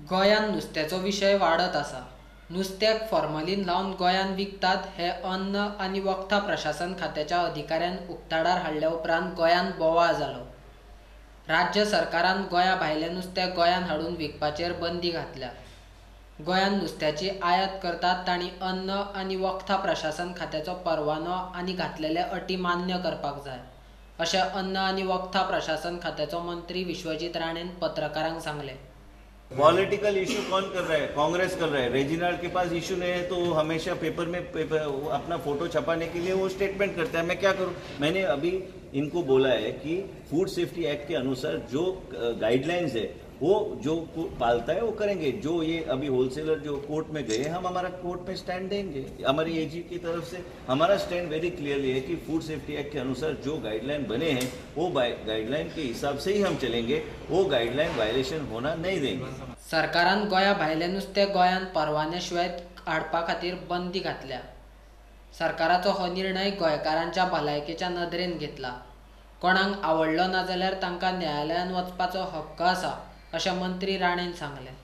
गोंयांत नुस्त्याचो विशय वाडत आसा. नुस्त्याक फॉर्मलीन लावन गोंयांत विकतात हे अन्न आनी वखदां प्रशासन खात्याच्या अधिकाऱ्यान उक्ताडार हाडल्या उपरांत गोंयांत बोवाळ जालो. राज्य सरकारान गोंया भायलें नुस्तें गोंयांत हाडून विकपाचेर बंदी घातल्या. गोंयांत नुस्त्याची आयात करतात तांणी अन्न आनी वखदां प्रशासन खात्याचो परवानो आनी घातलेले अटी मान्य करपाक जाय, अशें अन्न आनी वखदां प्रशासन खात्याचो मंत्री विश्वजीत राणेन पत्रकारांक सांगलें. पॉलिटिकल इशू कौन कर रहा है? कांग्रेस कर रहा है. रेजिनाल्ड के पास इशू नहीं है तो हमेशा पेपर में पेपर अपना फोटो छपाने के लिए वो स्टेटमेंट करता है. मैं क्या करूं? मैंने अभी इनको बोला है कि फूड सेफ्टी एक्ट के अनुसार जो गाइडलाइंस है वो जो पालता है वो करेंगे. जो ये अभी होलसेलर जो कोर्ट में गए, हम हमारा कोर्ट में स्टैंड देंगे. हमारी एजी की तरफ से हमारा स्टैंड वेरी क्लियरली है कि फूड सेफ्टी एक्ट के अनुसार जो गाइडलाइन बने हैं वो गाइडलाइन के हिसाब से ही हम चलेंगे. वो गाइडलाइन वायलेशन होना नहीं देंगे. सरकारान गोंया भायलें नुस्तें गोंयांत परवाने शिवाय हाडपा खातीर बंदी घातल्या. सरकाराचो हो निर्णय गोंयकारांच्या भलायकेच्या नदरेन घेतला. कोणाक आवडलो ना जाल्यार तांकां न्यायालयांत वचपाचो हक्क आसा, अशें मंत्री राणेन सांगलें.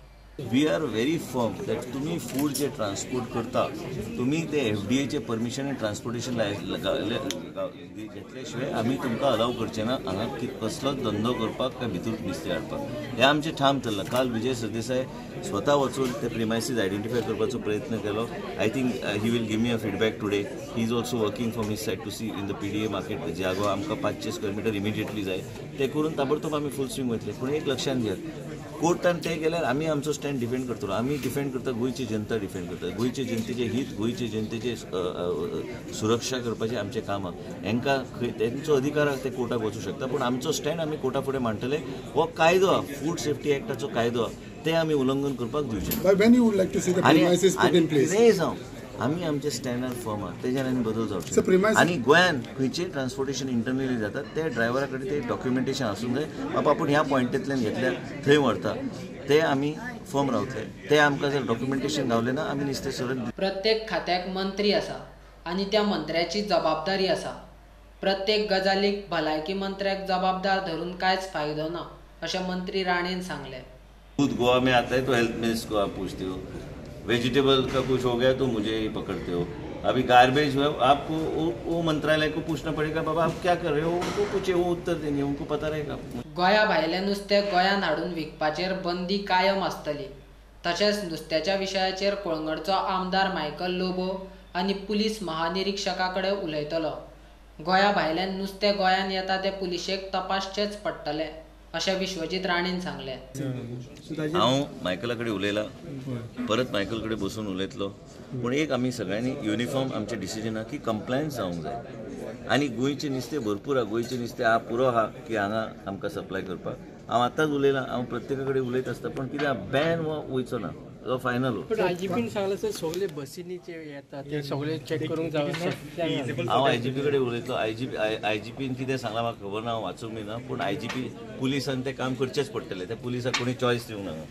We are very firm that तुम्ही फूड जे ट्रान्सपोर्ट करता तुम्ही ते एफडीएचे परमिशन आनी ट्रान्सपोर्टेशन घेतल्या शिवाय आमी तुमकां अलाव करचे ना हांगा कसलोच धंदो करपाक काय भितर नुस्तें हाडपाक. हें आमचें ठाम चल्लां. काल विजय सरदेसाय स्वता वचून ते प्रिमायसीस आयडेंटिफाय करपाचो प्रयत्न केलो. I think he will give me a feedback today. He is also working from his side to see in the PDA market जागो आमकां 500 स्क्वेअर मिटर इमिडिएटली जाय ते करून ताबडतोब आमी फूल स्विंग वयतले. पूण एक लक्षांत घेयात, कोर्टान ते गेल्यार आमी आमचो स्टँड डिफेंड करतलो. आमी डिफेंड करता, गोंयची जनता डिफेंड करता. गोंयचे जनतेचे हित, गोंयचे जनतेचे सुरक्षा करपाचें आमचें काम आहा. हेंकां खंय तेंचो अधिकार आहा ते कोर्टाक वचूं शकता, पूण आमचो स्टँड आमी कोर्टा फुडें मांडटले. हो कायदो आहा, फूड सेफ्टी एक्टाचो कायदो आहा, ते आमी उल्लंघन करपाक दिवचे. आनी कितेंय जावं आमी आमचे स्टँडार फर्म आहा, तेजेर आनी बदल जावचे. आनी गोंयांत खंयचेय ट्रान्सपोर्टेशन इंटरनली जाता ते ड्रायव्हरा कडेन ते डॉक्युमेंटेशन आसूंक जाय. बाबा आपूण ह्या पॉयंटींतल्यान घेतल्यार थंय व्हरता, ते आमी फर्म रावतले. ते आमकां जर डॉक्युमेंटेशन गावलें ना आमी नुस्तें सरत. प्रत्येक खात्याक मंत्री आसा आनी त्या मंत्र्याची जबाबदारी आसा. प्रत्येक गजालीक भलायकी मंत्र्याक जबाबदार धरून कांयच फायदो ना, अशें मंत्री राणेन सांगलें. दूध गोवा में आता है तो हेल्थ मिनिस्टर को आप पूछते हो, वेजिटेबल का कुछ हो गया तो मुझे ही पकड़ते हो, अभी गार्बेज हुआ आपको वो मंत्रालय को पूछना पड़ेगा बाबा आप क्या कर रहे हो, उनको पूछे, वो उत्तर देंगे, उनको पता रहेगा. गोंया भायलें नुस्तें गोंयांत हाडून विकपाचेर बंदी कायम आसतली. तशेंच नुस्त्याच्या विशयाचेर कोळंगडचो आमदार मायकल लोबो आनी पुलीस महानिरीक्षका कडेन उलयतलो. गोंया भायल्यान नुस्तें गोंयांत येता तें पुलिशेक तपासचेंच पडटलें, अशें विश्वजीत राणेन सांगलें. हांव मायकला कडेन उलयला, परत मायकल कडेन बसून उलयतलो. पूण एक आमी सगळ्यांनी युनिफॉर्म आमचें डिसिजन आहा की कंप्लायन्स जावंक जाय. आनी गोंयचें नुस्तें भरपूर आहा, गोंयचें नुस्तें आहा पुरो आहा की हांगा आमकां सप्लाय करपाक. हांव आतांच उलयलां, हांव प्रत्येका कडेन उलयत आसता, पूण कितें बॅन हो वयचो ना, तो फायनल. आयजीपीन सांगलां सर सगळे बसींनी जे येता ते सगळे चॅक करूंक जाय. हांव आयजीपी कडेन उलयतलो. आयजीपीन कितें सांगलां म्हाका खबर ना, हांव वाचूंक बी ना, पूण आयजीपी पुलिसान तें काम करचेंच पडटलें. त्या पुलिसाक कोणी चॉयस दिवंक नाका.